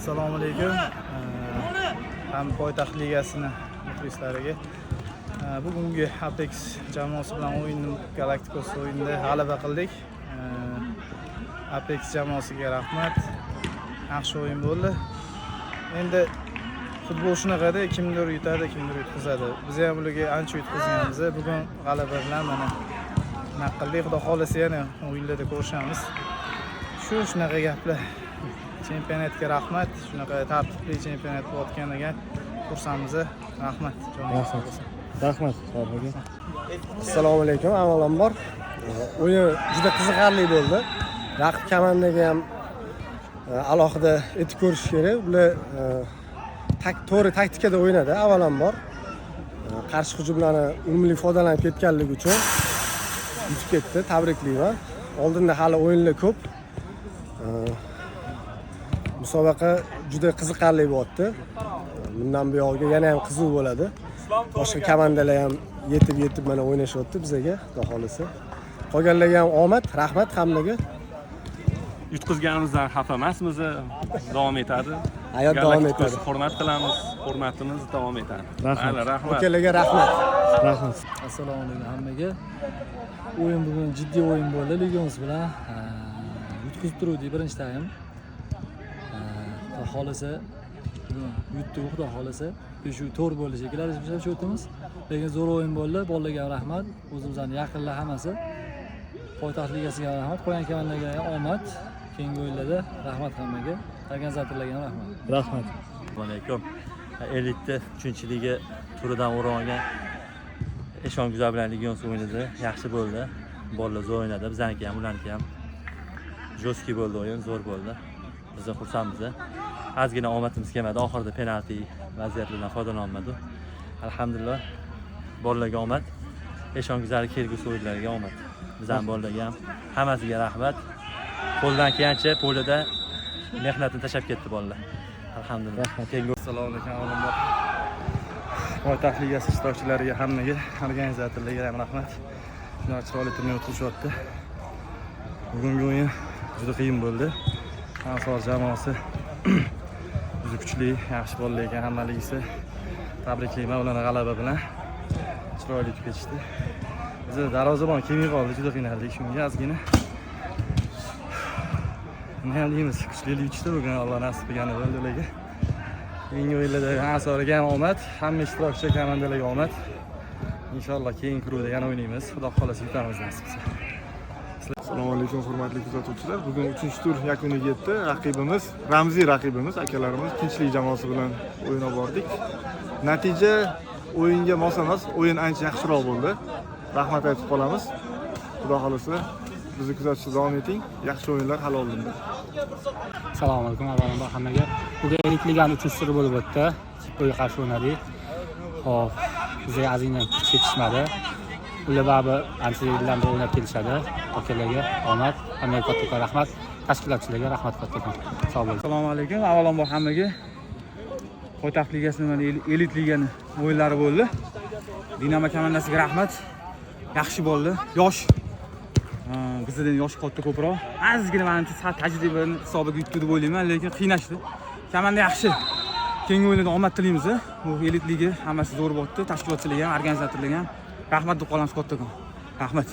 Assalomu alaykum. Ham poytaxt ligasini muxlislariga. Bugungi Apex jamoasi bilan o'yinni, Galacticos o'yinida g'alaba qildik. Apex jamoasiga rahmat. Yaxshi o'yin bo'ldi. Endi futbol shunaqada, kimdir yutadi, kimdir yutqizadi. Biz ham ularga ancha yutqizganmiz. Bugun g'alaba bilan mana nima qildik. Xudo xohlasa, yana o'yinlarda ko'rishamiz. Shunaqa gaplar. Chempionatga rahmat. Shunaqa tartibli chempionat bo'layotganiga xursandmiz. Rahmat. Joningiz sog' bo'lsin. Rahmat, Farruh aka. Assalomu alaykum. Avvalambor, o'yin juda qiziqarli bo'ldi. Raqib komandaga ham alohida etib ko'rish kerak. Ular to'g'ri taktikada o'ynadi avvalambor. Qarshi hujumlarni unumli foydalanib ketganligi uchun yutib ketdi. Tabriklayman. Oldinda hali o'yinlar ko'p. Musobaqa juda qiziqarli bo'lyapti. Bundan buyog'iga yana ham qiziq bo'ladi. Boshqa komandalar ham yetib yetib mana o'ynashyapti bizaga, xudo xohlasa. Qolganlarga ham omad, rahmat hammaga. Yutqizganimizdan xafa emasmiz, davom etadi. Hayot davom Galacticosni etadi. hurmat qilamiz, hurmatimiz davom etadi. Rahmat. Mayli, rahmat. Akalarga rahmat. Rahmat. Assalomu alaykum hammaga. O'yin bugun jiddiy o'yin bo'ldi Legiones bilan. Yutqizib turuvdik birinchi taym. Xudo xohlasa, bugun yutdik, xudo xohlasa. 5-4 bo'ldi shekilli adashmasam счёт imiz. Lekin zo'r o'yin bo'ldi. Bolalarga ham rahmat. O'zimizning yaqinlar hammasi. Poytaxt ligasiga ham rahmat. Qolgan komandalarga ham omad. Keyingi o'yinlarda rahmat hammaga. Organizatorlarga ham rahmat. Rahmat. Assalomu alaykum. Elitda 3 liga turidan o'rin olgan Eshonguzar bilan Legiones o'ynadi. Yaxshi bo'ldi. Bolalar zo'r o'ynadi. Bizaniki ham, ularniki ham. Жесткий bo'ldi o'yin, zo'r bo'ldi. Biz xursandmiz. Ozgina omadimiz kelmadi. Oxirida penalti vaziyatlardan foydalana olmadik. Alhamdulillah. Bolalarga omad. Eshonguzar kelgusi o'yinlarga omad. Bizning bolalarga ham, hammasiga rahmat. Qo'ldan kelgancha поле da mehnatini tashlab ketdi bolalar. Alhamdulillah. Keyingi Assalomu alaykum, avvalambor. Poytaxt ligasi ishtirokchilariga hammaga, organizatorlarga ham rahmat. Shunaqa chiroyli turnir o'tkazishyapti. Bugungi o'yin juda qiyin bo'ldi. Ansor jamoasi juda kuchli, yaxshi bolalar ekan hammaligisi. Tabriklayman ularni g'alaba bilan. Chiroyli yutib ketishdi. Bizda darvozabon kelmay qoldi, juda qiynaldik shunga ozgina. Nima ham deymiz, kuchli yutishdi bugun, Alloh nasib qilgani bo'ldi ularga. Keyingi o'yinlarda Ansorga ham omad, hamma ishtirokchi komandalarga omad. Inshaalloh, keyingi круг da yana o'ynaymiz. Xudo xohlasa, yutamiz, nasib qilsa. Assalomu alaykum, hurmatli kuzatuvchilar. Bugun 3-tur yakuniga yetdi. Raqibimiz, ramziy raqibimiz, akalarimiz Tinchlik jamoasi bilan o'yin olib bordik. Natija o'yinga mos emas, o'yin ancha yaxshiroq bo'ldi. Rahmat aytib qolamiz. Xudo xohlasa, bizni kuzatishda davom eting. Yaxshi o'yinlar hali oldinda. Assalomu alaykum avvalambor hammaga. Bugun elit ligani uchinchi turi bo'lib o'tdi. Chippoga qarshi o'ynadik. Xo'p, bizga ozgina kuch yetishmadi. Ular baribir ancha yildan beri o'ynab kelishadi. Akalarga omad, hammaga kattakon rahmat. Tashkilotchilarga rahmat kattakon. Sog' bo'ling. Assalomu alaykum. Avvalambor hammaga. Poytaxt ligasini, mana elit ligani o'yinlari bo'ldi. Dinamo komandasiga rahmat. Yaxshi bo'ldi. Yosh. Bizdan yoshi katta ko'proq. Ozgina manimcha sal tajribani hisobiga yutdi deb o'ylayman, lekin qiynashdi. Komanda yaxshi. Keyingi o'yinlarda omad tilaymiz. Bu elit liga hammasi zo'r bo'lyapti. Tashkilotchilarga ham, organizatorlarga ham rahmat deb qolamiz kattakon. Rahmat.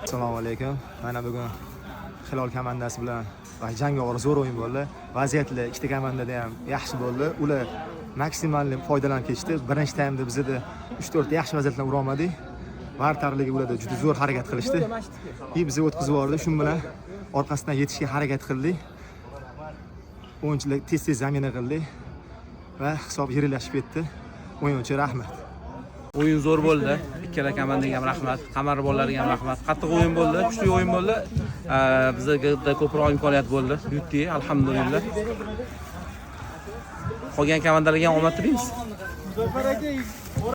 Assalomu alaykum. Mana bugun Hilol komandasi bilan va jangovar zo'r o'yin bo'ldi. Vaziyatlar ikkita komandada ham yaxshi bo'ldi. Ular maksimal foydalanib ketishdi. Birinchi taymda bizada 3-4 ta yaxshi vaziyatlar ura olmadik. Вратарь ligi ularda juda zo'r harakat qilishdi. И bizni o'tkazib yubordi. Shu bilan orqasidan yetishga harakat qildik. O'yinchilar tez-tez замена qildik va hisob yiriklashib ketdi. O'yinchi, rahmat. O'yin zo'r bo'ldi. Ikkala komandaga ham rahmat. Qamar bolalariga ham rahmat. Qattiq o'yin bo'ldi, kuchli o'yin bo'ldi. Bizga ko'proq imkoniyat bo'ldi. Yutdik, alhamdulillah. Qolgan komandalarga ham omad tilaymiz.